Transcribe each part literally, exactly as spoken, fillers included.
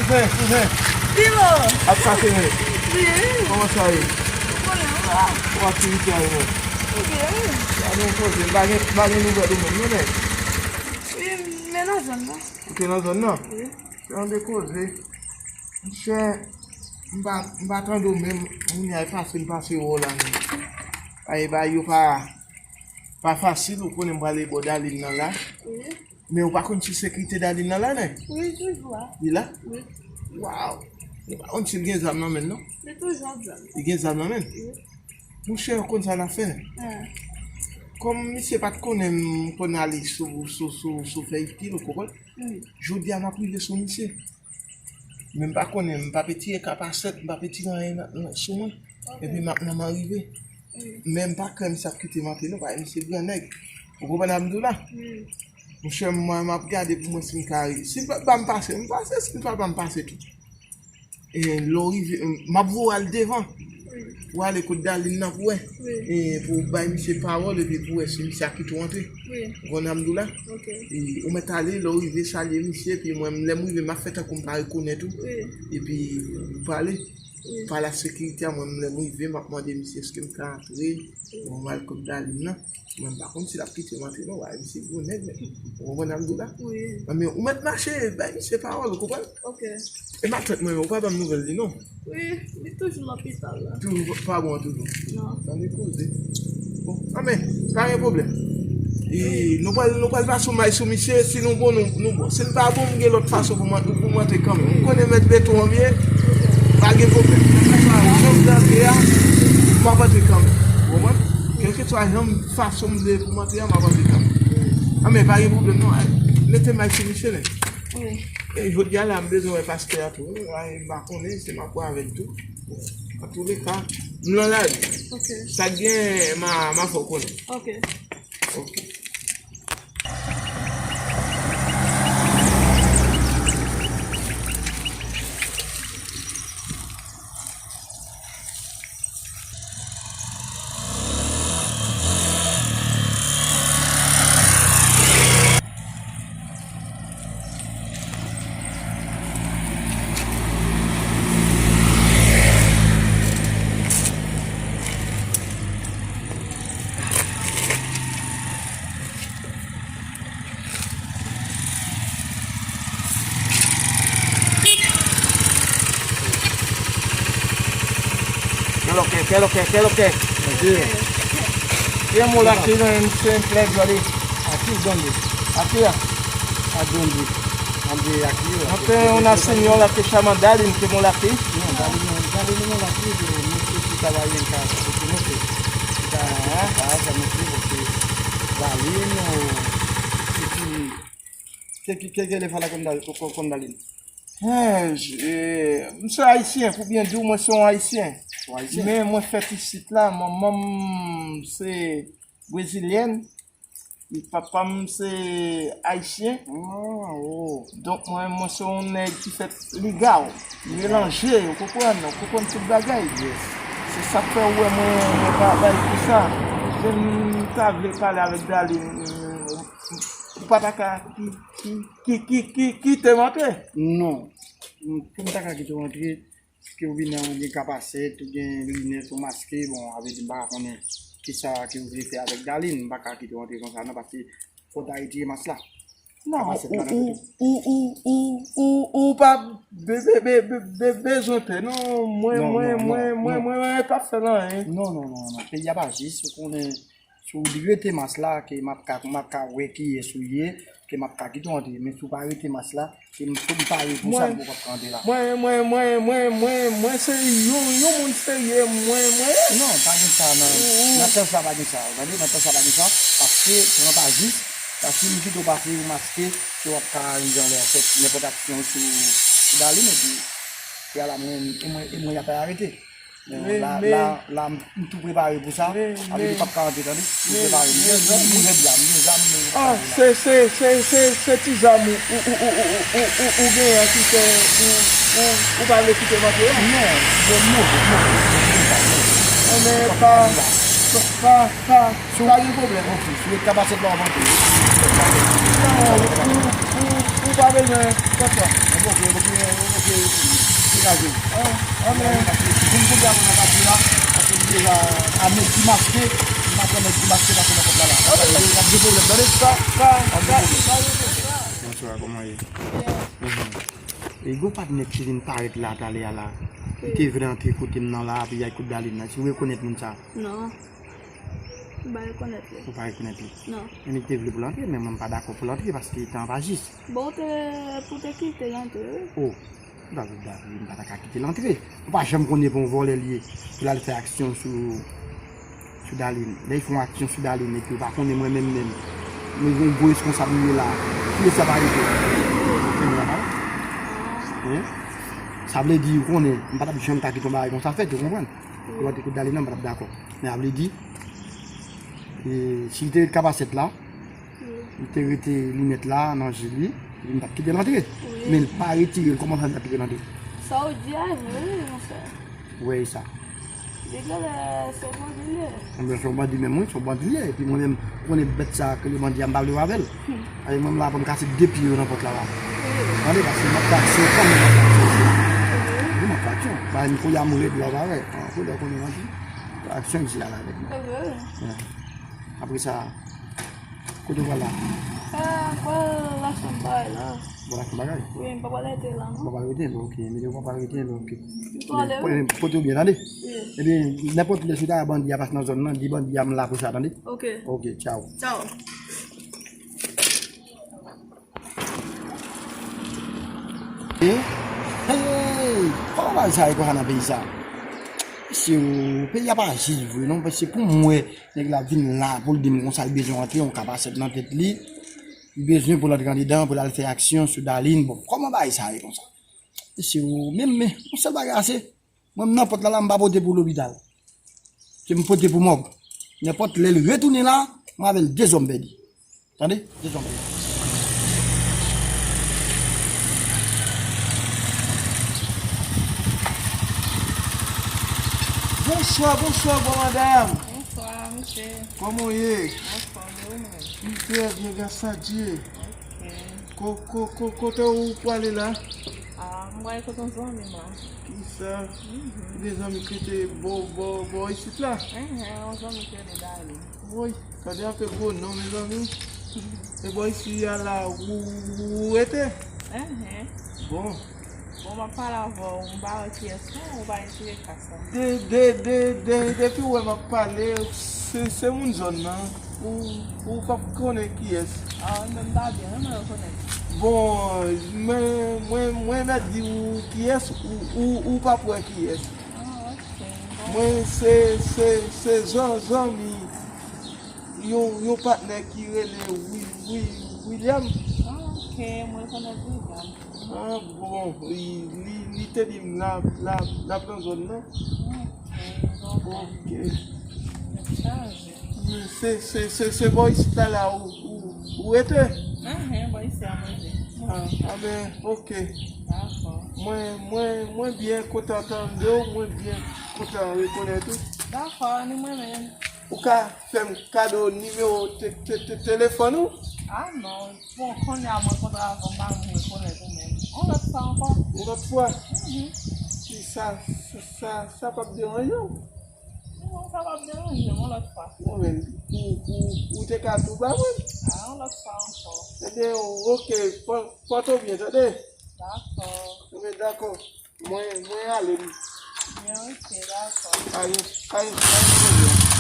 Men, men. Vivo! Ap pase, men. Wi. Kòman sa ye? Konnen, wi. Ou aktivite a, men. Wi. Gade yon koze, m pa gen, m pa gen nouvèl ou menm, non, men. Wi, men nan zòn nan. Ou te nan zòn nan? Wi. Tande koze. Monchè, m pa, m pa tande w menm, moun a e pase, m pase w la, men. Ay, ba yo pa, pa fasil, ou konnen m prale bò Dalin nan la. Wi. Men ou pa konn si sekirite Dalin nan la, non? Wi, toujou la. Li la? Wi. Waw. Ou pa konn si l gen zam nan men l, non? Li toujou ak zam. Li gen zam nan men l? Wi. Monchè, ou konn sa n ap fè? Ah. Kòm misye pa t konnen m konn ale sou, sou, sou, sou fèy pil, ou konprann? Wi. Jodi a, m ap rive sou misye. Men m pa konnen, m pa pe tire kapasèt, m pa pe tire anyen nan, nan, sou mwen. Ok. Epi m ap nan m rive. Wi. Men m pa kwè misye ap kite m antre non, paske misye gran nèg. Ou konprann sa m di w la? Wi. Monchè, mwen, m ap gade pou mwen si m ka ri. Si l pa ban m pase, m pase, si l pa ban m pase tou. E lè w rive, m ap voye w al devan. Wi. Pou w ale kot Dalin nan pou wè. Wi. E pou w bay misye pawòl epi pou w wè si misye ap kite w antre. Wi. Ou konn sa m di w la? Ok. E ou mèt ale, lè w rive, salye misye, epi mwen, lè m rive, m ap fè tankou m pa rekonèt ou. Wi. Epi ou pale. Wi. Pale ak sekirite a, mwen, lè m rive, m ap mande misye èske m ka antre. Wi. Bon, m al kot Dalin nan. Mwen, m pa konn si l ap kite m antre, non. Wa, misye gwo nèg, men. Ou konprann sa m di w la? Wi. Men ou mèt mache, bay misye pawòl, ou konprann? Ok. E matant mwen, ou pa ban m nouvèl li, non? Wi, li toujou lopital la. Toujou pa bon, toujou. Non. Tande koze. Bon, anben, pa gen pwoblèm. E nou pral, nou pral pase yon may sou misye, si nou bon, nou, nou bon. Si l pa bon, m gen lòt fason pou mwen, pou mwen antre kanmenm. M konnen mèt beton an byen, pa gen pwoblèm. Kèlkeswa jan m antre a, m ap antre kanmenm. Ou konprann? Kèlkeswa jan m, fason m vle pou m antre a, m ap antre kanmenm. Anben, pa gen pwoblèm non. Mete may sou misye, men. Wi. E jodi a la, m bezwen wè pastè a tou. Ay, m pa konnen, se m ap wè avè l tou. Antouleka, m nan lari. Ok. Sa k gen, m a, m a fè w konnen. Ok. Ok. Kèlòkè, kèlòkè, kèlòkè. Bien, mon la, c'est un, c'est un plaisir, allez. Aquí, ¿dónde? Aquí, ah. ¿A dónde? ¿Dónde? Aquí, no tengo una señora que se llama Darlene que mola aquí. No, Darlene, Darlene no mola aquí, pero no sé si estaba ahí en casa, porque no sé. Está, ah, casa, no sé, porque Darlene o, si, si, ¿qué, qué, qué, qué le fala con Dal-, con, con Darlene? Hen, j-, e, m se ayisyen, pou byen di w, mwen se yon ayisyen. Ou ayisyen? Men mwen fèt isit la, manman m se brezilyèn, papa m se ayisyen. Ah, oh. Donk mwen, mwen se yon nèg ki fèt ligaw, melanje, ou konprann, ou konprann tout bagay. Yes. Se sa k fè ou wè mwen, mwen travay pou sa. Men m ta vle pale avèk Darlene, ou pa ta ka ki, ki, ki, ki, ki, kite m antre? Non. Pou m ta ka kite w antre, ke ou vin nan, ou gen kapasèt, ou gen linèt, ou maske, bon, avè di m pa ka konnen kisa ke ou vle fè avèk Darlene, m pa ka kite w antre konsa non, paske fò w ta retire mas la. Non, kapasèt ou, la nan ou, tèt ou. Ou, ou, ou, ou, ou pa be-, be-, be-, be-, be-, bezwen pè non, mwen, non, mwen, non, mwen, non, mwen, non. Mwen, mwen, pa fè l anyen. Non, non, non, non, peyi a pa jis, ou konnen. Si w rete mas la, ke m ap ka, m ap ka wè kiyès ou ye, ke m ap ka kite w antre. Men si w pa rete mas la, ke m, pou m pare pou sa, m poko ap ka antre la. Mwen, mwen, mwen, mwen, mwen, mwen se yon, yon moun serye, mwen, mwen ye. Non, pa gen sa nan, nan tan sa pa gen sa. Ou tande, nan tan sa pa gen sa, paske, pran pa jis, paske m kite w pase, ou maske, ke w ap ka rive anlè, fè nenpòt aksyon sou, sou Darlene, epi, epi ala mwen, e mwen, e mwen y ap arete. Men, men, la, men, la, la, m, m tou prepare pou sa. Men, avè di, men, p ap ka antre, tande. M men, prepare. M gen, men, m gen rèd la, m gen zam, men ah, se, se, se, se, se ti zam ou, ou, ou genyen an ki fè ou, ou, ou pa vle kite m antre a? Non, bon, non, non, non, non, non. Anben, pa, pa, pa, pa, pa gen pwoblèm. Ok, si w ret kapasèt la, w ap antre. Non, ou, ou, ou pa bezwen fè sa. Ok, ok, ok, degaje. An, an, men, vin kounye a nan katye a, paske li deja a nèg ki maske, li pa pran nèg ki maske pase nan pòt la la. N ap gen pwoblèm, tande? Sa, sa, sa, sa, sa. Bonswa, kòman w ye? Mhm. E gon patnè ki vin parèt la talè a la. Li te vle antre kote m nan la, epi y a kout Dalin nan. Si w rekonèt moun sa? Non. M pa rekonèt li. Ou pa rekonèt li? Non. Men li te vle pou l antre, men mwen m pa dakò pou l antre paske tan an pa jis. Bon, ou te pou te kite l antre, wi. O, David, David, m pa ta ka kite l antre. Ou pa janm konnen pou yon vòlè l ye, pou l al fè aksyon sou, sou Dalin. Lè l fè yon aksyon sou Dalin, epi ou pa konnen mwen menm menm. Mwen gen yon gwo responsab m ye la. Kilès sa pa rete? Hein? Sa vle di, ou konnen, m pa t ap janm ta kite yon bagay konsa fèt, ou konprann? Wi. Ou antre kote Dalin nan, m pa t ap dakò. Men sa vle di, e, si l te ret kapasèt la, li te rete limèt la nan je li, epi m t ap kite l antre. Wi. Men l pa retire l, kòman fè m t ap kite l antre? Sa w di a vre, wi, monchè. Ou wè sa? Li genlè se bandi l ye. Anben, se yon bandi menm, wi, se yon bandi l ye. Epi mwen menm, ou konnen bèt sa ke le bandi a, m pa vle wè avè l. Hmm. Ayi, mwen m la pou m kase de pye yo nan pòt la la. Wi. Tande, paske m ap fè aksyon, kòman m ap fè aksyon isit la? Wi. Wi, m ap fè aksyon. Bagay m koulye a m rèd la, ou pa wè. An, koulye a w konnen bandi. Fè aksyon isit la avèk mwen. Wi. Apre sa, kote w pral la? Ah, m pral achte yon bagay la. Ou pral achte yon bagay? Wi, m pa pral rete la, non. Ou pa pral rete? Bon, ok. Men ou pa pral rete, bon, ok. M pral ale, wi. Pote w byen, tande? Wi. Ebyen, nenpòt lè si w ta wè bandi a pase nan zòn nan, di bandi a m la pou sa, tande? Ok. Ok, tchaw. Tchaw. E, hey, kòman bagay sa ye konsa nan peyi sa? Mesye, peyi a pa jis vre, non, paske pou m wè nèg la vin la pou l di m konsa, li bezwen antre, yon kapasèt nan tèt li, li bezwen pou l antre andedan, pou l al fè aksyon sou Darline. Bon, kòman bagay sa ye konsa? Mesye, menm, men, yon sèl bagay ase. Mwen, m nan pòt la, la, m pa pote pou lopital. Se m pote pou mòg. Nenpòt lè l retounen la, mwen avè l de zòm pèdi. Tande? De zòm pèdi. Bonswa, bonswa, gwo madanm. Bonswa, mesye. Kòman w ye? Anfòm, e ou menm? M trè byen, gras a Dye. Ok. Ko-, ko-, ko-, kote ou prale la? Ah, m prale kote yon zanmi m la. Kisa? Mhm. Ou gen zanmi ki rete bò, bò, bò isit la? Enhen, yon zanmi ki rele Dali. Woy, tande anpe gwo non, mezanmi. E bò isi a la, ou, ou, ou rete? Enhen. Bon. Bon, m ap pale avè w, m pa wè kiyès non, ou pa retire kas la. De, de, de, de, depi w wè m ap pale, se, se moun zòn nan. Ou, ou p ap konnen kiyès. Ah, mwen menm m ta byen renmen rekonèt. Bon, mwen, mwen, mwen mèt di w kiyès, ou, ou, ou p ap wè kiyès. Ah, ok. Bon. Mwen se, se, se zan-, zanmi yon, yon patnè ki rele Wi-, Wi-, William. Ah, ok, mwen rekonèt William. Ah, bon, li, li, li te di m l ap, l ap, l ap nan zòn nan. Ok, bon. Ok. Chaje. Se, se, se, se bò isit la, la ou, ou, ou rete? Enhen, bò isi a mwen rete. Ah, ah ben, ok. Dakò. Mwen, mwen, mwen byen kontan tande w, mwen byen kontan rekonèt ou. Dakò, ni mwen menm. Ou ka fè m kado nimewo te-, te-, te-, telefòn ou? Ah non, bon, kounye a mwen kontre avè w, m pa menm rekonèt ou menm. Yon lòt fwa ankò. Yon lòt fwa? Mhm. Si sa, sa, sa, sa p ap deranje w? Non, sa p ap deranje m, yon lòt fwa. Non, men, ou, ou, ou te ka tou ba mwen. Ah, yon lòt fwa ankò. Ebyen, ok, pò-, pòte w byen, tande? Dakò. Ebyen, dakò. Mwen, mwen ale m. Byen, ok, dakò. Pa gen, pa gen, pa gen pwoblèm. Ok.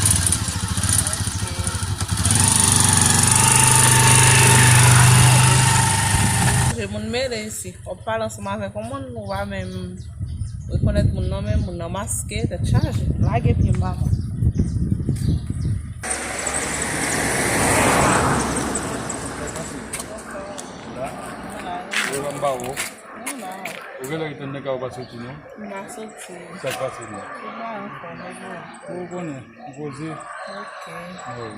Moun mele isi. W ap pale ansanm avèk yon moun, ou pa menm rekonèt moun nan, menm moun nan maske, tèt chaje. Lage pye m ba mwen. La? Ou la m ba ou. Ou genlè ret anndan kay ou pa soti non? M pa soti. Sa k pase non? Ou pa anfòm, e bon. Ou konnen, m poze. Ok. Wi.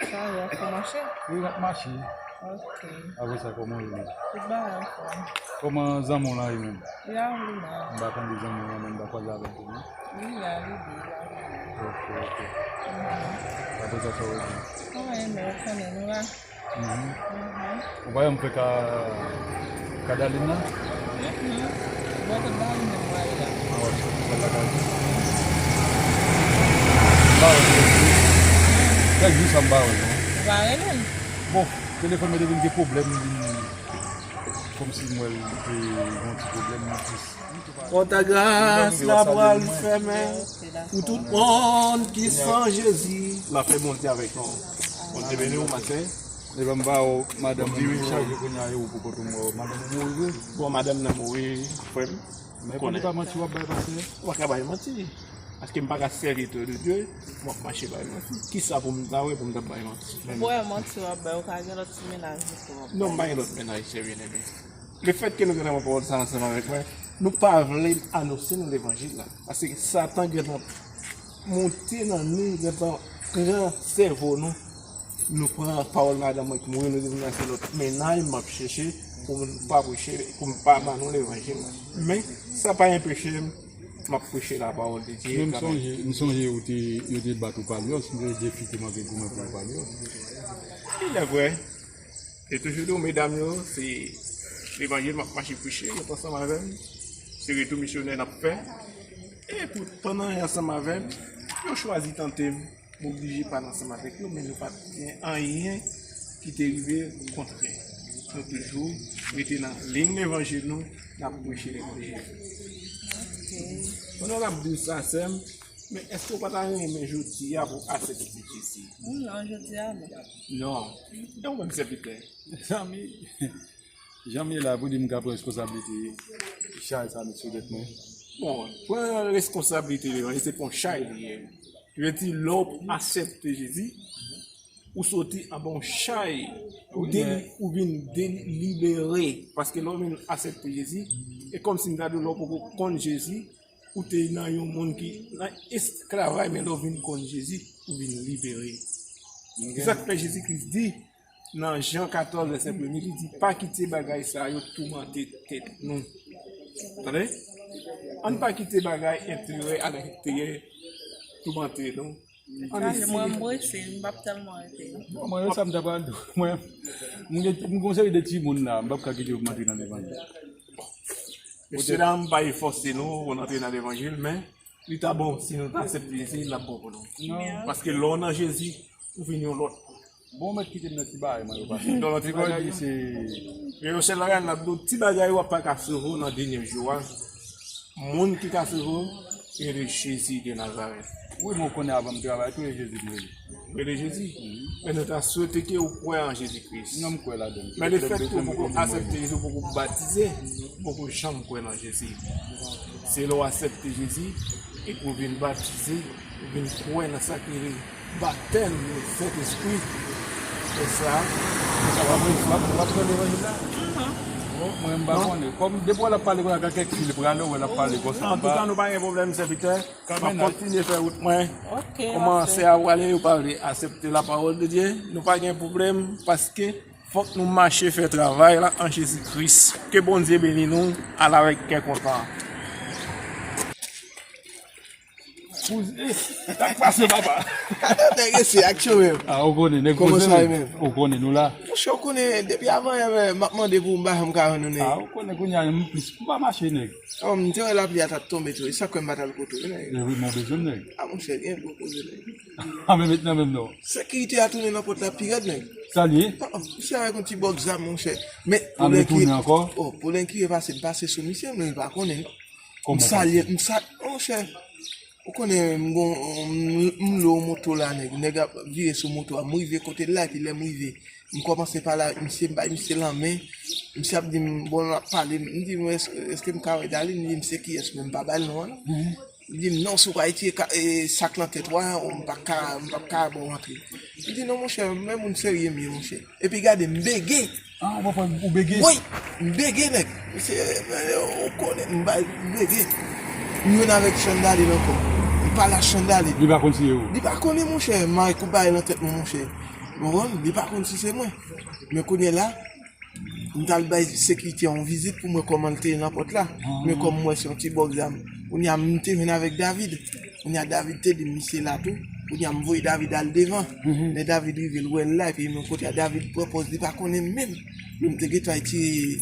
Sa yo ap mache? Wi, m ap mache. Ok. Apre sa, kòman w ye menm? Tout bagay anfòm. Kòman zanmi w lan ye menm? Li a li la. M pa tande zanmi w lan menm, m pa kwaze avè l tou non? Li la, li di, li la, li di. Ok, ok. Mhm. Apre sa, sa w di? Anyen, men ou konnen nou la. Mhm. Mhm. Ou pa janm fè ka, ka Darline nan? Mwen te ba li menm mwen la. Ah, wè, se pou sa lakay. M pa wè. Kèk jou sa m pa wè non. Ou pa rele l? Bon, telefòn mwen te vin gen pwoblèm, li vin kòmsi m wè l te gen yon ti pwoblèm, li jis Pòt a gras la pral fèmen pou tout moun ki san Jezi. Lapè Bondye avèk nou. Bondye beni w, maten. Epa m ba w madanm mwen chaje kounye a, e ou pou kote m wè w, madanm ou mouri vre. Bon, madanm nan mouri, frè m. Men pou li pa manti w ap bay pastè? Ou pa ka bay manti. Paske m pa ka sèvi tè de Dye, m ap mache bay manti. Kisa pou m ta wè pou m ta bay manti? Ou wè manti w ap bay, ou ka gen lòt ti mennaj ou tou w ap bay. Non, m pa gen lòt mennaj, sè byeneme. Lefètke nou gentan pran pawòl sa ansanm avèk mwen, nou pa vle anonse nou levanjil la. Paske Satan gentan monte nan nou, gentan pran sèvo nou. Nou pran pawòl madanm mwen ki mouri, nou di nou se lòt mennaj m ap chèche pou m pa preche, pou m pa ba nou levanjil la. Men, sa pa enpeche m, m ap preche lapawòl de Dye kanmenm. Men m sonje, m sonje ou te, yo te bat ou palyòs, m sonje defi te manke goumen pou ou palyòs. Li lè vre. E toujou di w, medam yo, se levanjil m ap mache preche, yo t ansanm avè m. Se retou misyonè n ap fè. E pou, pandan y ansanm avè m, yo chwazi tante m. M oblije pale ansanm avèk yo, men nou pa t gen anyen ki te rive kontrè. Nou toujou rete nan liy levanjil nou, n ap preche levanjil. Pandan n ap di w sa, sè m, men èske w pa ta renmen jodi a pou w aksepte Jezi? Non, jodi a non. Non. E ou menm, sèvitè? Zanmi, jan m ye la pou di m ka pran responsablite chay sa met sou tèt mwen. Bon, pran responsablite li, se pa yon chay li ye. Ki vle di, lè w aksepte Jezi, ou soti anba yon chay, ou, wi, deli-, men ou vin deli-, libere. Paske lè w vin aksepte Jezi, e kòmsi m ta di w, lè w poko konn Jezi, ou te nan yon mond ki nan esklavay, men lè w vin konn Jezi, ou vin libere. Ok. Se sa k fè Jezi Kris di, nan Jan katòz, vèsè premye, li di, "Pa kite bagay sa yo toumante tèt nou." Tande? Ann pa kite bagay enterè a leksteryè toumante nou. Ann eseye. Mwen, m prese, m p ap tèlman rete, non. Bon, mwen, sa m ta pral di w. Mwen, m gen, m gen yon seri de timoun la, m p ap ka kite yo antre nan levanjil. Mesye dam, m pa vle fòse nou pou n antre nan levanjil, men li ta bon si nou ta aksepte Jezi, l ap bon pou nou. Non. Paske lè w nan Jezi, ou vin yon lòt. Bon, mèt kite m nan ti bagay mwen yo pase. Nan ti bagay, se, men yon sèl bagay m ap di w, ti bagay yo ap pa ka sove w nan dènye jou a. Moun ki ka sove w, rele Jezi de Nazarèt. Wi, mwen konnen avan m travay tou, e Jezi m rele. Rele Jezi. Mhm. Men nou ta swete ke ou kwè an Jezi Kris. Non, m kwè ladan l. Men lefètke ou poko aksepte Jezi, ou poko batize, ou poko janm kwè nan Jezi. Se lè w aksepte Jezi, epi ou vin batize, ou vin kwè nan sa ki rele batèm nan Sentespri. E sa, e sa w ap, w ap, w ap pran levanjil la. Mhm. Bon, mwen, m pa konnen. Kòm depi w wè l ap pale konsa, gen kèk fi li prale, ou wè l ap pale konsa. Antouka, nou pa gen pwoblèm, sèvitè. M ap kontinye fè wout mwen. Ok, kòman sè a prale, yo pa vle aksepte lapawòl de Dye. Nou pa gen pwoblèm, paske fòk nou mache fè travay la an Jezi Kris. Ke Bondye beni nou, al avèk kè kontan. Kouzen, sa k pase, papa? Nèg, se aksyon menm. Ah, ou konnen, nèg poze menm. Ou konnen, nou la. Monchè, ou konnen, depi avan yè, m ap mande pou m pa janm ka jwenn ou, nèg. Ah, ou konnen, kounye a, m plis, m pa mache, nèg. Oh, m te wè lapli a t ap tonbe tou. E sa k fè m pa t al kote w, nèg. E wi, men w bezwen m, nèg. Ah, monchè, gen dlo poze, nèg. Ah, men met nan menm non. Sekirite a tounen nan pòt la pi rèd, nèg. Sa l ye? Ah, ah, misye avèk yon ti bòk zam, monchè. Men, ah, men tounen ankò? Oh, pou lenki e pase, m pase sou misye, men li pa konnen, non. Kòman pase? M salye, m sa-, monchè. Ou konnen, m gon, m, m lwe yon moto la, nèg. Nèg ap vire sou moto a. M rive kote l la, epi lè m rive, m kòmanse pale avèk misye, m bay misye lanmen. Misye ap di m, bon, l ap pale. M di, "Mwen, èske, èske m ka wè Darline?" Li di m, "Se kiyès?" Men m pa ba l non an, non. Mhm. Li di m, "Non, si w pa retire ka-, e, sa k nan tèt ou a, m p ap ka, m p ap ka ba w antre." M di, "Non, monchè, men moun serye m ye, monchè." Epi gade, m bege. Ah, ou pa pran, ou bege? Wi, m bege, nèg. Misye, e, ou konnen, m bay, m bege. M jwenn avèk Chandale ankò. M pale ak Chandale. Li pa konn si se ou? Li pa konnen, monchè. M mare kou bagay nan tèt mwen, monchè. Ou konprann? Li pa konn si se mwen. Men kounye a la, m t al bay sekirite a yon vizit pou m wè kòman l te ye nan pòt la. Ah. Men kòm m wè se yon ti bòk zam. Kounye a, m te jwenn avèk David. Kounye a, David te di m misye la tou. Kounye a, m voye David al devan. Mhm. Lè David rive, l wè l la, epi menm kote a, David pran pòz li pa konnen m menm. Men m te gentan retire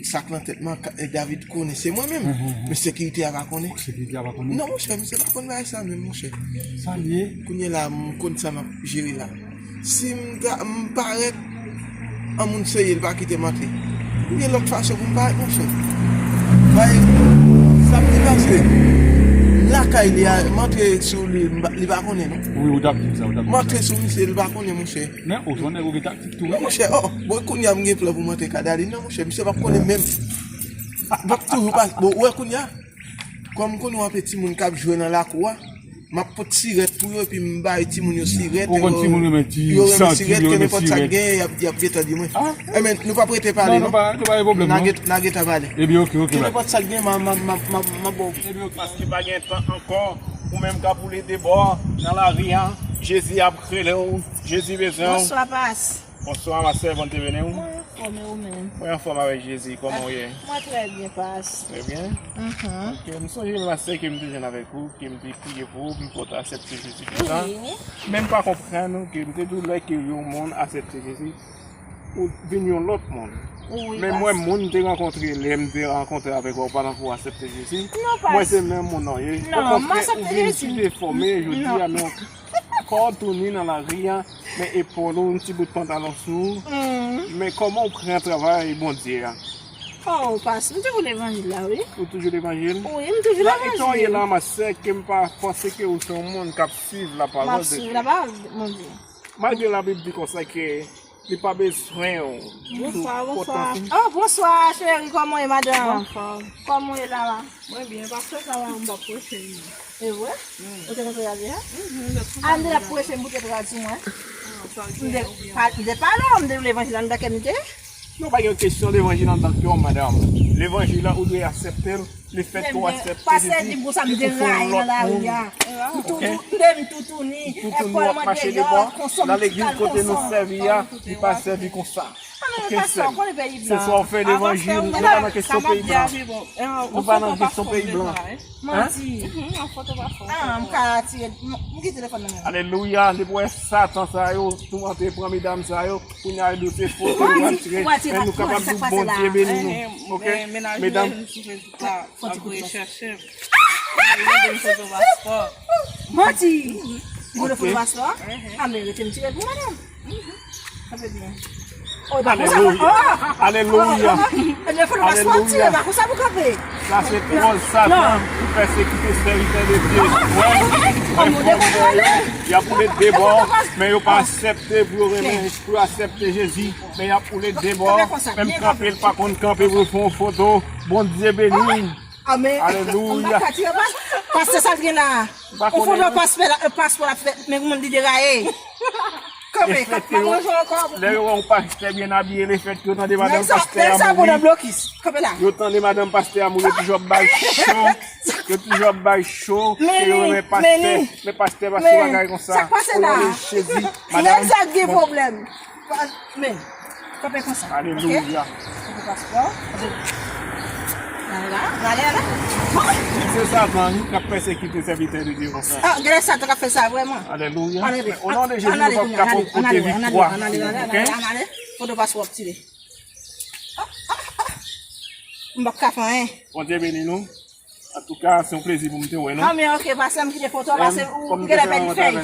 Sa k nan tèt mwen, ka- e David konnen se mwen menm. Men sekirite a pa konnen. Sekirite a pa konnen? Non, monchè, misye pa konn bagay sa menm, monchè. Sa l ye? Kounye la, m konn sa m ap jere la. Si m ta- m parèt, an moun serye, l pa kite m antre. Ou gen lòt fason pou m parèt, monchè. Bay, sa m di pase. M lakay li a, m antre sou li, m pa- li pa konnen, non. Wi, ou t ap di m sa, ou t ap di m sa. M antre sou misye, li pa konnen, monchè. Men, ou se yon nèg ou gen taktik tou, wi. Non, monchè, oh, oh, bon, kounye a m gen plan pou m antre Kadalin, non, monchè, misye p ap konnen menm. M ap toujou pase, bon, ou wè kounye a, kòm m konnen w ap timoun k ap jwe nan lakou a, m ap pot sirèt pou yo, epi m bay timoun yo sirèt, Ou konn yo, timoun renmen ti yo renmen santi, sirèt, yo ke renmen nenpòt sa k sirèt. Genyen, y ap, y ap gentan di mwen. Ah. Enben, nou p ap rete pale, Non, non, non. Pa, nou pa gen pwoblèm, N a non. Gen, n a gentan pale. Ebyen, oke, oke, Ke ba. Nenpòt sa k genyen, m a, m a, m a, m a, m a ba w. Ebyen, oke. Paske pa gen tan ankò, ou menm k ap woule de bò nan lari a, Jezi ap rele w, Jezi bezwen w. Bonswa, pas. Bonswa, ma sè, Bondye beni w. Mwen anfòm, e ou menm? Mwen anfòm avèk Jezi, kòman w ye? Mwen trè byen, pas. Trè byen? Mhm. Ok, m sonje, ma sè, ke m te jwenn avèk ou, ke m te priye pou ou, pou w te aksepte Jezi Kris la. Wi. Men m pa konprann ou, ke m te di w lè ke yon moun aksepte Jezi, ou vin yon lòt moun. Wi, pas. Men mwen, moun m te rankontre, lè m te rankontre avèk ou, pandan ke w aksepte Jezi, Non, pas. Mwen se menm moun nan w ye. Non, m aksepte Jezi. Okontrè, ou vin pi defòme jodi a, men kò w touni nan lari a, men epòl ou, yon ti bout pantalon sou ou. Mm. Men kòman w pran travay Bondye a? Oh, pas, m toujou levanjil la, wi. Ou toujou levanjil? Wi, m toujou levanjil. Nan eta w ye la, ma sè, ke m pa panse ke ou se yon moun k ap suiv lapawòl de Dye. M ap suiv lapawòl de Bondye. Malgre Labib di konsa ke li pa bezwen w. Bonswa, bonswa. Oh, bonswa, cheri, kòman w ye, madanm? Anfòm. Kòman w ye la? Mwen byen, pastè sa la, m pa preche non. E vre? Mm. Ou te konn prale a? Mhm. Ah, m te la preche, m pou te pral sou mwen. Ah, sa l M te gen, ou byen? Pa- m te pale, m te levanjil anndan kè m te. Non, pa gen kesyon levanjil anndan kè w, madanm. Levanjil la, ou dwe aksepte l. Lefètke w aksepte Jezi, epi ou se yon lòt moun. Ok? M te m toutouni, epòl mwen deyò, konson m ti kal konson. Li pa sèvi konsa. Ah, men pastè, w konnen peyi blan. Se swa w fè levanjil, nou pa nan kesyon peyi blan. Nou pa nan kesyon peyi blan. Manti. Ah, m ka tire, m, m gen telefòn nan men m. Alelouya, depi w wè Satan sa yo, toumante pran medam sa yo, kounye a yo di w se foto yo ap tire. Men nou kapab di w Bondye beni nou. Ok? Medam, Fò ti kout la. Manti. Gwo foto paspò. Ah, men rete m tire pou madanm. Sa fè byen. Oh, e pa konsa. Alelouya. Oh, oh, oh. Alelouya. E byen, foto paspò tire, pa konsa pou kanpe. Sa se twòl Satan ki pèsekite sèvitè de Dye. Wè, wè, frè yo, y ap woule de bò, men yo pa aksepte pou yo renmen, pou yo aksepte Jezi, men y ap woule de bò, menm kanpe, l pa konn kanpe pou l fè yon foto. Bondye beni. Amèn. Alelouya. M pa ka tire pas-, pastè sa l gen la. Ou pa konnen. Ou foto paspò la, paspò la fè, men moun li deraye. Kanpe, kat pa manje ankò. Lè yo wè yon pastè byen abiye, lefètke yo tande madanm pastè a mouri. Nèg sa, nèg sa bon nan blokis. Kanpe la. Yo tande madanm pastè a mouri, yo toujou ap bay cho. Yo toujou ap bay cho. Ke yo renmen pastè. Men pastè pa sou bagay konsa. Sa k pase la? O non de Jezi, madanm. Nèg sa gen pwoblèm. Men, kanpe konsa. Alelouya. Ok? Kanpe paspò. Gade la, gade la. Se Satan, wi, k ap pèsekite sèvitè de Dye konsa. Ah, gade Satan k ap fè sa vrèman. Alelouya. Men, o non de Jezi, nou p ap kapab pote viktwa. Ok? Foto paspò ap tire. Ah, ah, ah. M p ap ka fè anyen. Bondye beni nou. Antouka, se yon plezi pou m te wè nou. Ah, men ok, pastè, m kite foto a, pase ou genlè pèdi fèy.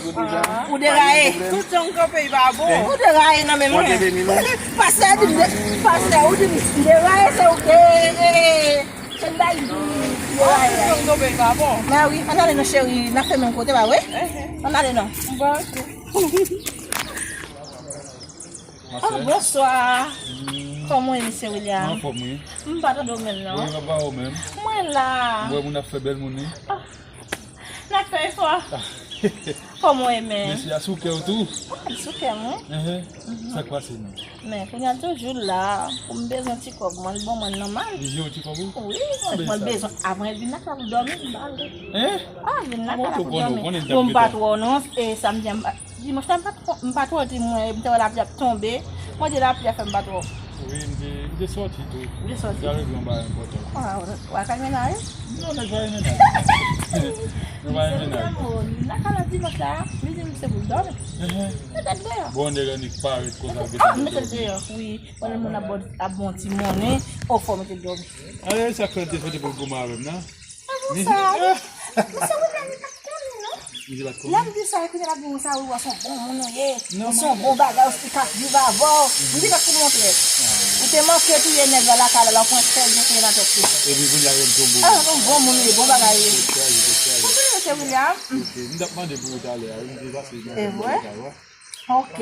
Ou deraye. Tout jan kanpe, li pa bon. Ou deraye nan men mwen. Pastè di m de-, pastè, ou di m deraye, se ou ki deraye. Tout jan kanpe, li pa bon. Men wi, ann ale non, cheri, n ap fè menm kote, pa vre? Ann ale non. Bon, ok. Oh, bonswa. Kòman w ye, mesye William? Mwen anfòm, wi. M pa tande w menm, non. Wi, m pa wè w menm. Mwen la. M wè moun ap fè bèl moun, wi. Ah, n ap fè efò. Kòman w ye, men? Mesye a sou kè w tou? Ah, li sou kè m, wi. Sa k pase, menm? Men, kounye a toujou la. Pou m bezwen ti kòb, mwen, li ban mwen nan mal. Li jere ti kòb ou? Wi, mwen bezwen. Avan l vin nan kay la pou dòmi, m ba l. Ah, vin nan kay la pou dòmi. Bon, m pa twò, non. E samdi a, m pa Dimanch la, m pa twò, m pa twò di mwen, m te wè lapli ap tonbe. Mwen di lapli a fè m pa twò. Wi, m te, m te sòti tou. Ou te sòti? M te al regle yon bagay enpòtan. Ah, w a kay mennaj? Non, nèg pa gen mennaj. Nou pa gen mennaj. Nan kay la dimanch la, li di m se pou l dòmi. Mete l deyò. Bon, nèg annik parèt konsa. Ah, mete l deyò, wi. Pandan moun ap bon, ap bon ti monnen, o fò mete l dòmi. Ale, sa k fè l te sòti pou l goumen avè m nan? Sa, wi. Men se William, li pa t konnen, non. Li pa t konnen? Lè m di sa, kounye a l ap di mwen sa, wi, w se yon bon moun ou ye. Ou se yon bon bagay, ou se li k ap viv avè w. M di, "Mèt pou montre." Ou te manke touye nèg la lakay la, la, w pran sèl byen touye nan tèt li. Epi kounye a, l se yon bon moun. Ah, yon bon moun ou ye, bon bagay ou ye. Tèt chaje, tèt chaje. Ou konnen se William? Ok, m t ap mande pou ou talè a, wi, m te pase nan tèt la, wi. Ok.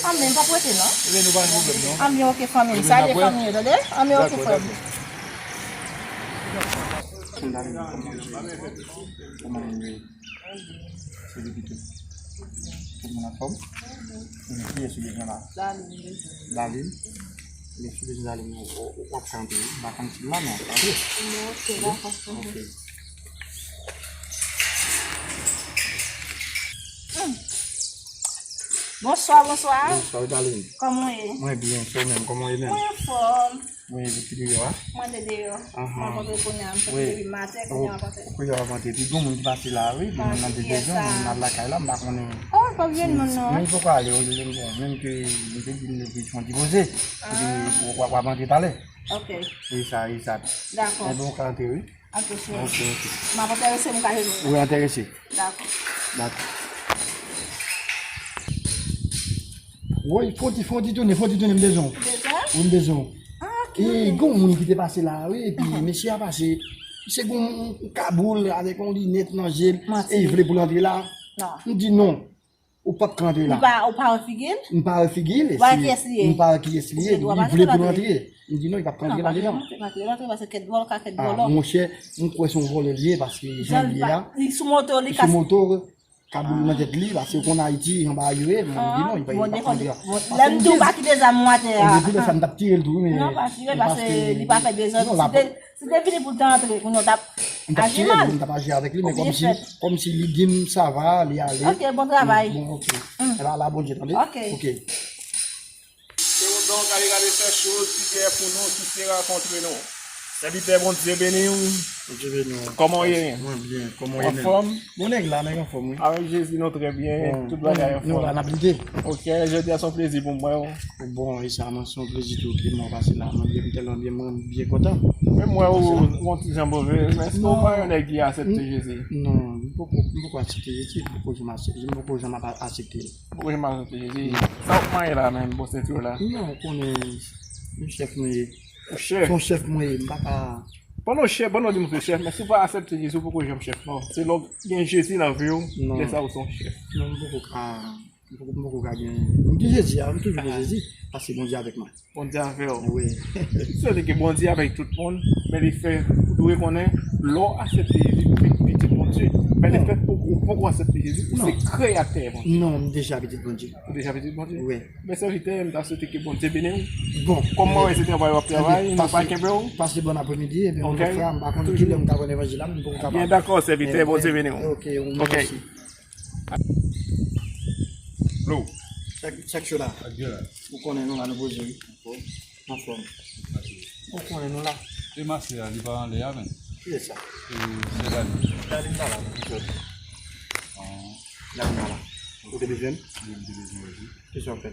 Anben, pa prete non. Ebyen, nou pa gen pwoblèm non. Anben, ok, fanmi m. Ebyen, salye fanmi yo, tande? Anben, ok, frè m. Kòman nou ye? Se depi tout. Tout moun anfòm? Ebyen, kiyès ou bezwen la? Darline. Darline? Ebyen, si w bezwen Darline, w, w, w ap kanpe, wi. M pa konn si m la, men w ap kanpe. Ok, dakò. Ok. Bonswa, bonswa. Bonswa, Darline. Kòman w ye? Mwen byen, se ou menm, kòman w ye menm? Mwen anfòm. Mwen ye ki deyò a? Mwen te deyò. Mwen kontre kounye a, m soti depi maten, kounye a m ap antre. Kounye a w ap antre. Epi gon moun ki pase la, wi, gon moun nan dezyèm, moun nan lakay la, m pa konnen. Oh, pa gen moun non. Men li poko ale, wi, bon, menm ke m te di l epi fè yon ti poze. Epi w, w, w ap antre talè. Ok. E sa, e sa. Dakò. Enben, w ka antre, wi. Ok, cheri. Ok, ok. M ap enterese m ka jwenn ou. Wi, enterese. Dakò. Dakò. Woy, fò ti, fò ti tounen, fò ti tounen, m bezwen w. Bezwen? Wi, m bezwen w. Ah, ok. E, gen yon moun ki te pase la, wi, epi mesye a pase. Misye gen yon, yon kagoul avèk yon linèt nan je l, e li vle pou l antre la. Non. M di non. Ou p ap ka antre la. Ou pa, ou pa wè figi l? M pa wè figi l. Ou pa wè kiyès li ye? M pa wè kiyès li ye. Li vle pou l antre. M di non, li p ap ka antre la dedan. Non, pa vle antre, pa vle antre, paske kèt vòlò ka kèt vòlò. Ah, monchè, m kwè se yon vòlè li ye, paske jan l ye a, li sou moto, li sou moto, kagoul nan tèt li, paske ou konn Ayiti, anba yo ye, m di non, li p ap ka antre la. Lè m di w pa kite zam ou atè a. Depi lè sa, m t ap tire l tou, wi, men. Non, pa tire l, paske li pa fè dezòd. Si te vini pou l ta antre, kounye a w t ap aji mal. M t ap aji avèk li, men kòmsi, kòmsi li di m sa va, li ale. Ok, bon travay. Bon, ok. Ebyen, ala Bondye, tande? Ok. Ok. Se yon don, gade, gade, fè choz ki byè pou nou, ki se rankontre nou. Sèvitè, Bondye beni w. Bondye beni w. Kòman w ye? Mwen byen, kòman w ye menm? Anfòm? Bon, nèg la, nèg anfòm, wi. Avèk Jezi, nou trè byen, tout bagay anfòm. Nou la, n ap lite. Ok, jodi a se yon plezi pou mwen, wi. Bon, e sa, mwen, se yon plezi tou ke mwen pase la. Mwen byen, m tèlman byen, mwen byen kontan. Men mwen, ou, ou yon ti jan move, men èske ou pa yon nèg ki aksepte Jezi? Non, m poko, m poko aksepte Jezi, m poko janm aksepte, m poko janm ap aksepte l. Ou poko janm aksepte Jezi? Sa w ap manyen la menm, bò senti w la? Non, ou konnen, yon chèf mwen ye. Yon chèf? Se yon chèf mwen ye, m pa ka. Pandan w chèf, pandan w di m se chèf, men si w pa aksepte Jezi, ou poko janm chèf non. Se lè w gen Jezi nan vi w, lè sa a ou se yon chèf. Non, m poko ka, m poko, m poko ka gen. M gen Jezi a, m toujou gen Jezi, paske Bondye avèk mwen. Bondye avè w. Wi. Se vre ke Bondye avèk tout moun, men li fè, ou dwe konnen, lè w aksepte Jezi, ou vin pitit Bondye. Men lefètke ou poko aksepte Jezi, ou se kreyatè Bondye. Non, m deja pitit Bondye. Ou deja pitit Bondye? Wi. Men sèvitè, m ta swete ke Bondye beni w. Bon. Kòm mwen wè se travay w ap travay, nou pa kenbe w. Pase bon apremidi, epi yon lòt fwa, m pa konn kilè m ta jwenn levanjil la, m poko kapab. Byen dakò, sèvitè, Bondye beni w. Ok, ou menm osi. Lo. Chak, chak cho la. Ak dye la. Ou konnen nou la, nou poze wi. Anfòm. Ou konnen nou la. E masè a, li pa anlè a, men. Ki lè sa? E, se Dali. Dali pa la, non, ki sòt. Ah. Dali pa la. Ou te bezwen? Wi, m te bezwen wè li. Kisa w fè?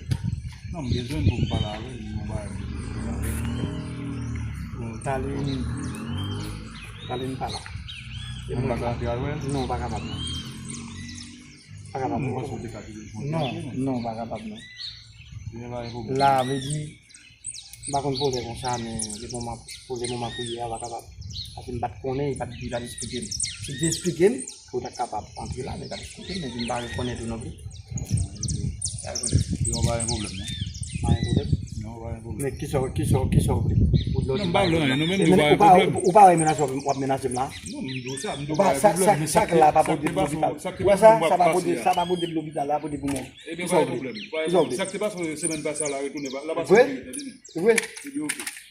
Non, m bezwen pou m pale avè l, m gen yon bagay m bezwen di l. Bon, Dali, Dali pa la. E mwen pa ka antre al wè l? Non, ou pa kapab, non. Pa kapab, non. Mwen panse w te ka telefone. Non, non, pa kapab, non. Gen pa gen pwoblèm. La, vle di, m pa konn pwojè konsa, men le moman, pou le moman pou ye a, pa kapab. Paske m pa t konnen, li pa t, li pa t esplike m. Si l te esplike m, pou w ta kapab antre la, men li pa t esplike m, men m pa rekonèt ou non plis. M pa rekonèt. Yo, pa gen pwoblèm, non. Pa gen pwoblèm? Non, pa gen pwoblèm. Men kisa, kisa, kisa w vle? Non, m pa vle anyen, non, men m di w pa gen pwoblèm. Ou pa wè menas w ap, w ap menase m la? Non, m di w sa, m di w pa gen pwoblèm, men sa k te pase, sa k te pase, sa k te pase, sa pa pote de lopital la, pote pou mwen. Ebyen, pa gen pwoblèm, pa gen pwoblèm. Sa k te pase semèn pase a la, retounen, la pase vre, tande, men. Vre? Ebyen, ok.